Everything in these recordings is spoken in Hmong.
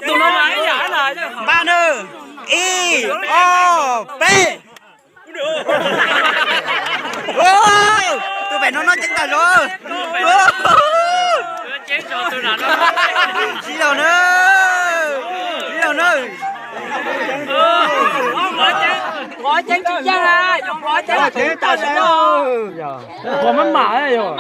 Npaj nawb, ib, ob, peb. Tus pem no noj ceeb tag zog. Sib laug nawb, sib laug nawb. Qhov ceeb tsis yeej, qhov ceeb tsis yeej. Qhov maj mam yog.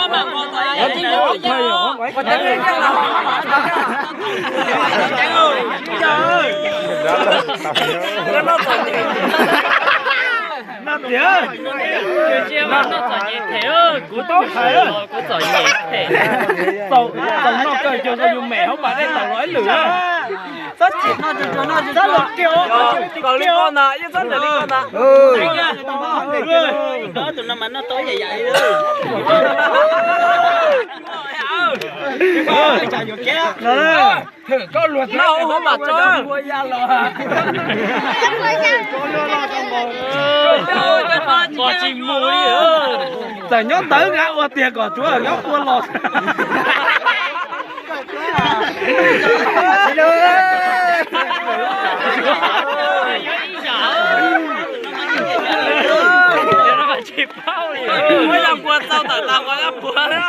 Noj tiag. Kuv tau hais, txaus noj kawg, yus mem hauv pas dej tawm los ib lwm. Txhob los kiag, txhob li koj ntag, yeej txhob li koj ntag. Tus no mas noj tau ib yam yam li. Noj hauv mas tso. Kom tsis mus li. Txawm nyob ntawd nqa ua tiag kom tsuav nyob ua los. Tsis paub li. Muab yog puag txog tom tas qhov yog puag na.